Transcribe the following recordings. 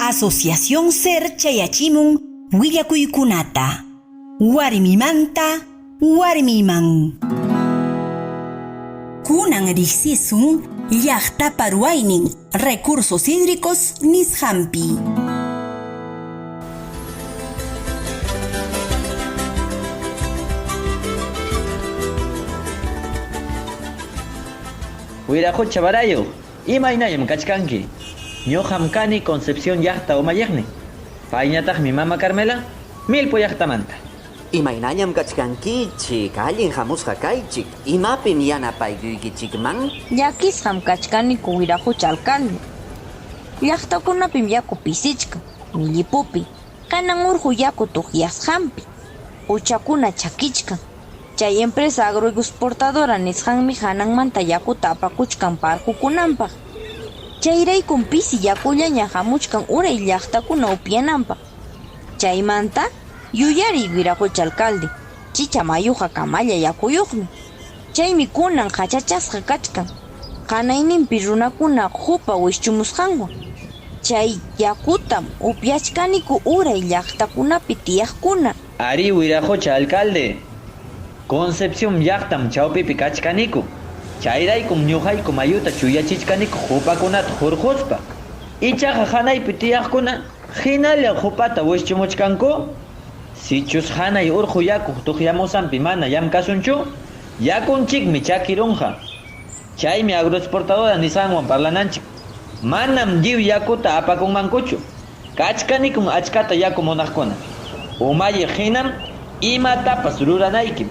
Asociación Ser chayachimun willakuykunata. Warmimanta warmiman. Kunan riqsisun llaqtapa ruwaynin recursos hídricos nisqanpi. Wiraqucha Barayuq, imaynallam kachkanki? Ñuqam kani Concepción llaqta umalliqnin. Payñataqmi mama Carmela, Milpo llaqtamanta. Imaynañam kachkankichik, allin hamusqa kaychik, imapim yanapaykuykichikman? Llakisqam kachkaniku Wiraqucha alcalde. Llaqtakunapim yaku pisichkan, Millipupi, kanan urqu yaku tuqyasqanpi, quchakuna chakichkan. Chay empresa agroexportadora nisqanmi hananmanta yakuta apakuchkan parqukunanpaq. Chayraykum pisi yakullaña hamuchkan uray llaqtakuna upyananpaq. Chaymanta yuyariy Wiraqucha alcalde, Chicha mayuqa kamalla yakuyuqmi. Chaymi kunan qachachasqa kachkan, hanayninpi runakuna qupa wischumusqanwan. Chay yakutam upyachkaniku uray llaqtakunapi tiyaqkuna. Arí Wiraqucha alcalde, Concepción llaqtam chawpipi kachkaniku. Chayraykum ñuqayku mayuta chuyachichkaniku qupakunata hurquspa. Ichaqa hanaypi tiyaqkuna hinalla qupata wischumuchkanku. Sichus hanay urqu yaku tuqyamusanpi mana llamkasunchu, yakunchikmi chakirunqa. Chaymi agroexportadora nisqanwan parlananchik. Manam lliw yakuta apakunmankuchu. Kachkanikum achkata yaku munaqkuna. Umalliq hinam imatapas ruranaykim.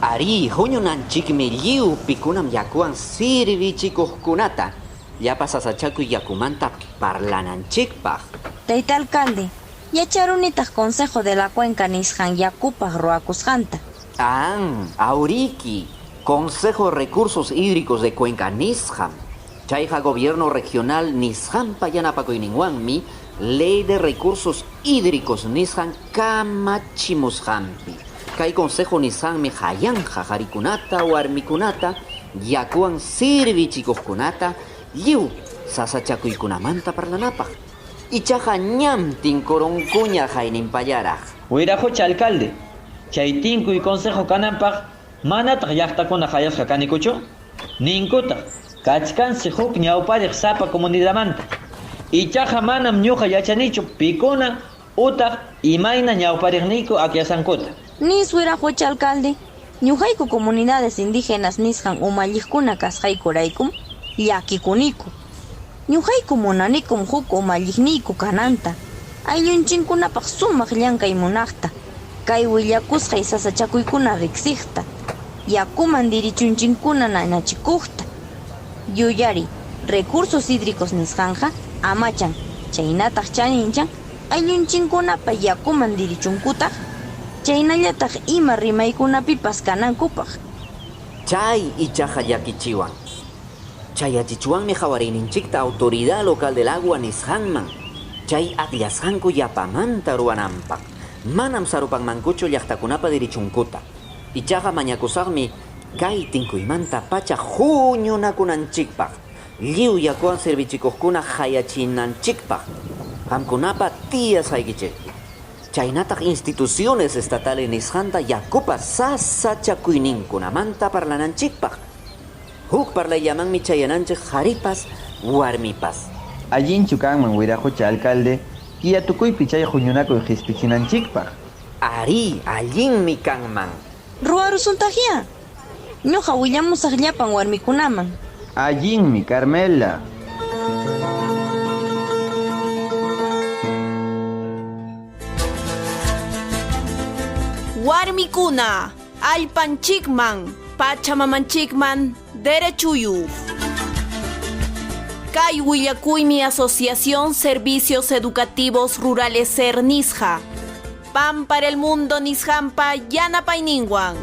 Arí, huñunanchikmi lliw pikunam yakuwan sirvichikuqkunata, llapa sasachakuy yakumanta parlananchikpaq. Tayta alcalde, yacharunitaq Consejo de la Cuenca nisqan yakupaq ruwakusqanta. Ah, awriki, Consejo de Recursos Hídricos de Cuenca nisqam. Chayqa Gobierno Regional nisqanpa yanapakuyninwanmi Ley de Recursos Hídricos nisqan kamachimusqanpi. Kay consejo nisqanmi qayanqa qarikunata, warmikunata, yakuwan sirvichikuqkunata lliw sasachakuykunamanta parlanapaq. Ichaqa ñam tinkurunkuña hayninpallaraq. Wiraqucha alcalde, chay tinkuy consejo kananpaq manataq llaqtakuna qayasqa kanikuchu? Ninkutaq, kachkansi huk ñawpariq sapa comunidadmanta. Ichaqa manam ñuqa yachanichu pikuna utaq imayna ñawpariqniyku akllasankuta. Nis Wiraqucha alcalde, ñuqayku comunidades indígenas nisqan umalliqkuna kasqaykuraykum llakikuniku. Ñuqayku munanikum huk umalliqniyku kananta, ayllunchikkunapaq sumaq llankay munaqta, kay willakusqay sasachakuykuna riqsiqta, yakuman dirichunchikkuna nanachikuqta. Yuyariy, recursos hídricos nisqanqa amachan, chaynataq chaninchan ayllunchikkunapa yakuman dirichunkutaq, chaynallataq ima rimaykunapipas kanankupaq. Chay ichaqa llakichiwan. Chayachichwanmi qawariyninchikta Autoridad Local del Agua nisqanman, chay akllasqanku yapamanta ruwananpaq. Manam sarupanmankuchu llaqtakunapa dirichunkuta. Ichaqa mañakusaqmi kay tinkuymanta pacha huñunakunanchikpaq, lliw yakuwan servichikuqkuna qayachinanchikpaq, qamkunapa tiyasqaykichikpi. Chaynataq instituciones estatales nisqanta yakupa sasachakuyninkunamanta parlananchikpaq. Huk parlayllamanmi chayananchik qharipas warmipas. Allinchu kanman Wiraqucha alcalde, killa tukuypi chay huñunakuy qispichinanchikpaq. Arí, allinmi kanman. Ruwarusuntaqyá. Ñuqa willamusaq llapan warmikunaman. Allinmi, Carmela. Warmikuna, allpanchikman, pachamamanchikman derechuyuq. Kay willakuymi Asociación Servicios Educativos Rurales SER nisqa. Pan para el Mundo nisqanpa yanapayninwan.